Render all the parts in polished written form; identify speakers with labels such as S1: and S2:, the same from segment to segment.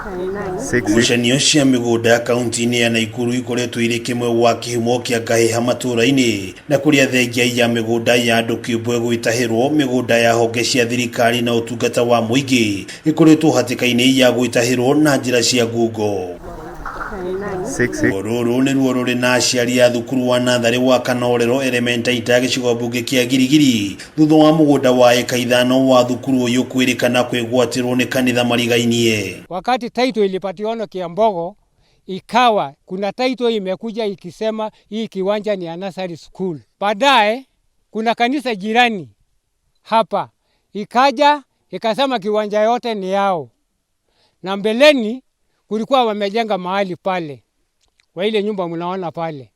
S1: Ngucanio cia mĩgũnda kaunti-inĩ ya Naikuru ikoretwo irĩ kĩmwe gwa kĩhumo kĩa ngahĩha matũũra-inĩ na kũrĩa thengia ya mĩgũnda ya andũ kĩũmbe gwĩtahĩrwo mĩgũnda ya honge cia thirikari na ũtungata wa mũingĩ ĩkoretwo hatĩka-inĩ ya gwĩtahĩrwo na njĩra cia ngungo. Ruo rũrũ nĩruo rũrĩ na aciari a thukuru wa natharĩ wa Kanorero Elementary gĩcigo mbunge kĩa Girigiri thutha wa mũgũnda wa ĩka 5 wa thukuru ũyũ kwĩrĩkana kwĩgwatĩrwo nĩ kanitha marigainie.
S2: Wakati title ilipatiwana Kiambogo, ikawa kuna title imekuja ikisema hii kiwanja ni ya nursery school. Baadaye kuna kanisa jirani hapa ikaja ikasema kiwanja yote ni yao, na mbeleni kulikuwa wamejenga mahali pale kwa ile nyumba mnaona pale,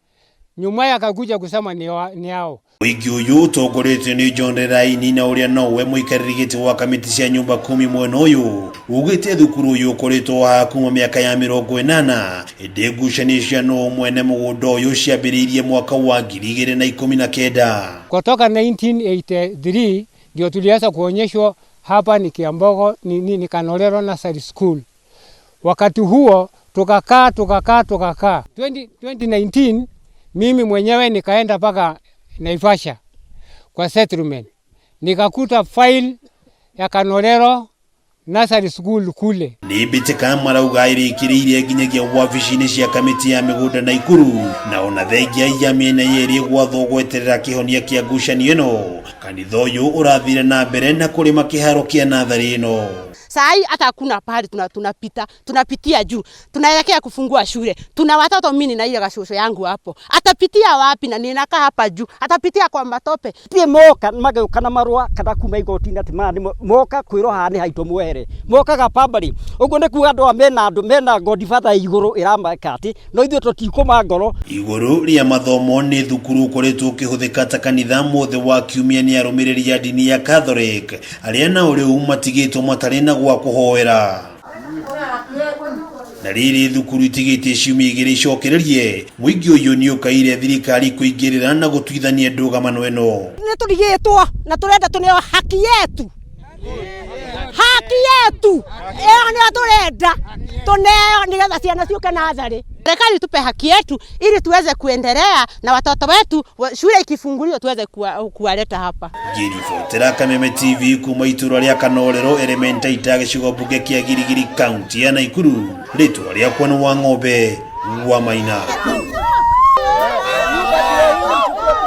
S2: nyuma yakakuja kusema ni yao.
S1: Mũingĩ ũyũ ũtongoretio nĩ John Raini na ũrĩa nowe mũikarĩri gĩtĩ wa kamĩtĩ cia nyũmba kumi mwena ũyũ ugĩte thukuru ũyũ ũkoretwo haha kuma mĩaka ya 80, ĩndĩ ngucanio cia nũũ mwene mũgũnda ũyũ ciambĩrĩirie mwaka wa 2019.
S2: Kutoka 1983 ndio tulianza kuonyeshwa hapa ni Kiambogo, ni Kanorero Nursery School. Wakati huo tukakaa tukakaa tukakaa. 2019 mimi mwenyewe nikaenda mpaka Naivasha kwa settlement, nikakuta file ya Kanorero Nursery School kule.
S1: Nĩ mbĩtĩka marauga ĩrĩkĩrĩirie nginyagia wabici-inĩ cia kamĩtĩ ya mĩgũnda Naikuru, na ona thengia ya mĩena yerĩ gwathwo gweterera kĩhonia kĩa ngucanio ĩno, kanitha ũyũ ũrathire na mbere na kũrĩma kĩharo kĩa natharĩ ĩno.
S3: Saa hii hata hakuna pahali tunapita, tunapitia juu, tunaelekea kufungua shule. Tuna watoto, mimi na ile gashosho yangu hapo. Atapitia wapi na ninakaa hapa juu? Atapitia kwa matope.
S4: Tie moka mageuka na marua kana kuma igoti-inĩ atĩ maya nĩ moka kwĩrwo haha nĩ haitũ mwehere. Mokaga pambari. Ũguo nĩ kuga andũ aya mena andũ mena godfather igũrũ ĩrameka atĩ no ithuĩ tũtikũma ngoro.
S1: Igũrũ rĩa mathomo nĩ thukuru ũkoretwo ũkĩhũthĩka ta kanitha mũthĩ wa kiumia nĩ arũmĩrĩri a ndini ya Catholic arĩa nao rĩu matigĩtwo matarĩ na gwa kũhoera. Na rĩrĩ thukuru itigĩtie ciumia 2 icokererie, mũingĩ ũyũ nĩ ũkaire thirikari kũingĩrĩra na gũtuithania ndũgamano ĩno.
S3: Nĩ tũrigĩtwo na tũrenda tũneo haki yetu. Haki yetu ĩyo nĩyo tũrenda tũneo nĩgetha ciana ciũke natharĩ. Serikali tupe haki yetu ili tuweze kuendelea na watoto wetu, shule ikifunguliwa tuweze kuwaleta hapa.
S1: Ngĩribotera Kameme TV kuma itũra rĩa Kanorero Elementary gĩcigo mbunge kĩa Girigiri kaunti ya Naikuru, rĩtwa rĩakwa nĩ Wang'ombe wa Maina.